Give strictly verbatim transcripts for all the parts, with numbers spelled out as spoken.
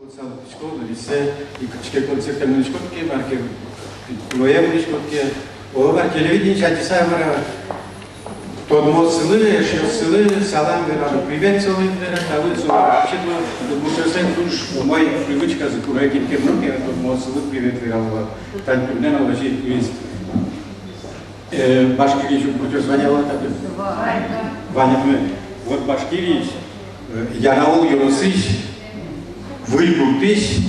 Школаысьсэ, и кыӵе ке концертэ мынӥськод ке, мар ке, куное мынӥськод ке, оло мар, телевидение чатыса, мар-а, тодмооссылы, эшъёссылы салам вералод, привет солы вералод, солы. Вообще-то, удмуртъёслэн туж умой привычказы: куное кин ке мынэ ке, тодмооссылы привет вералод. Тань туннэ но лэзиськиз. Э, Башкириысь удмуртъёс вань-а, вал-а татын? Вань. Вань-а? Вот Башкириысь, э, Янаул ёросысь Выль гуртысь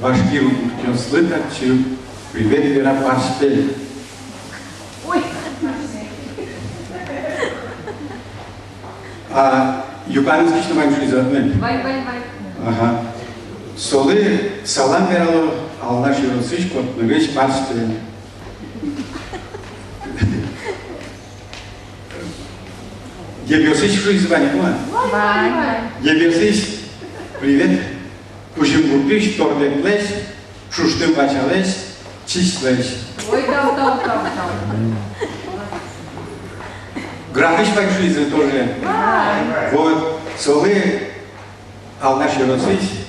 башкир удмуртъёслы татчы привет вера парсьпель. Ой. А Юкаменскысь но вань шуизы, ӧвӧл-а? Вань, вань, вань. Ага. Солы салам верало Алнаш ёросысь Котнурысь парсьпель. Дэбесысь шуизы, вань-а? Вань, вань. Дэбесысь привет Кузьым гуртысь Тордэклэсь, Шуштым Васялэсь, Чисьлэсь. Ой, тау, тау, тау, тау. Грахысь вань шуизы тоже. Вань. Вот, солы Алнаш ёросысь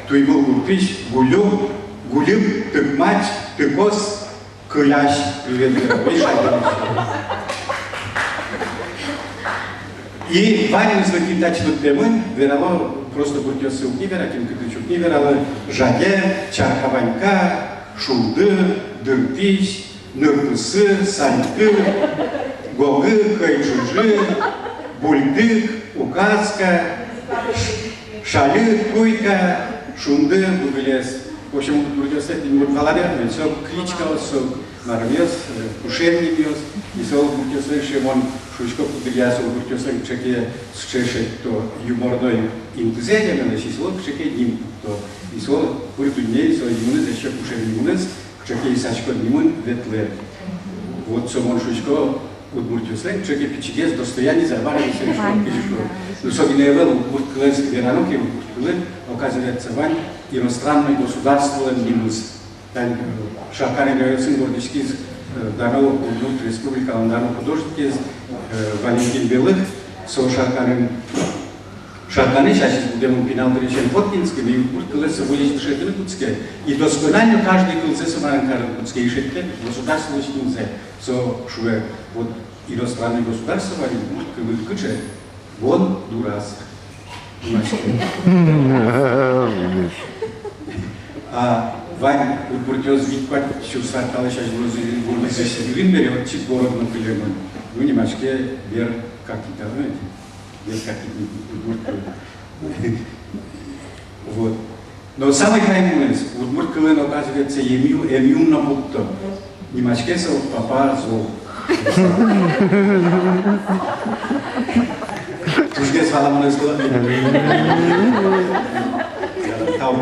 Туймыл гуртысь Гулюм, Гулюм, Тыкмач, Тыкос, Кылясь, привет, Миша. И ваньмызлы, кин татчы лыктэмын, верало, просто гуртъёссы уг ни вера, кин кытысь уг ни верало: Жаде, Чаркаванька, Шулды, Дыртӥсь, Нырпысы, Саньты, Гогы, Кӧйчужы, Бульдык, Указка, Шалык, Туйка, Шунды, Бугылес. В общем, удмуртъёслэн, удмурт валаны, со кличкаос, со марымъёс, э, кушем нимъёс, и со удмуртъёслэн, шуом, шуисько, куддыръя со удмуртъёслэн кыӵе ке сыӵе, шуом, юморной интызэ адямилэсь, и солы кыӵе ке ним пукто. И со пыр дуннеын со нимыныз, эшшо кушем нимыныз, кыӵе ке исаськон нимын ветлэ. Вот со, мон шуисько, удмуртъёслэн кыӵе ке пичигес достоянизы-а, мар-а, со, шуом, кызьы шуо. Но со гинэ ӧвӧл, удмурт кылэз верано ке, удмурт кылын, оказывается, вань иностранной государстволэн нимыз. Тань, э, Шаркан районын вордӥськиз, э, дано удмурт республикалэн дано художникез, э, Валентин Белых, со Шарканын Шарканысь ачиз будэмын, пинал дырысен Воткинскын, и удмурт кылэз со выльысь дышетыны кутске. И досконально каждый кылзэ со марым карыны кутске, и шедьтэ государстволэсь нимзэ. Со шуэ, вот иностранной государство вань удмурт кылын кыӵе: Гондурас. А вань удмуртъёс вить-куать сюрс ар талэсь азьло Сибирын бере, отчы город но кылемын. Ну, нимаське Бер-Какита, знаете? Бер-Какита, удмурт кылын. Вот. Но самой ваемыныз, удмурт кылын, оказывается, эмъю-, эмъюм но пукто. Нимаське со Папа Зол. Тужгес валамон ӧз луы. Тау.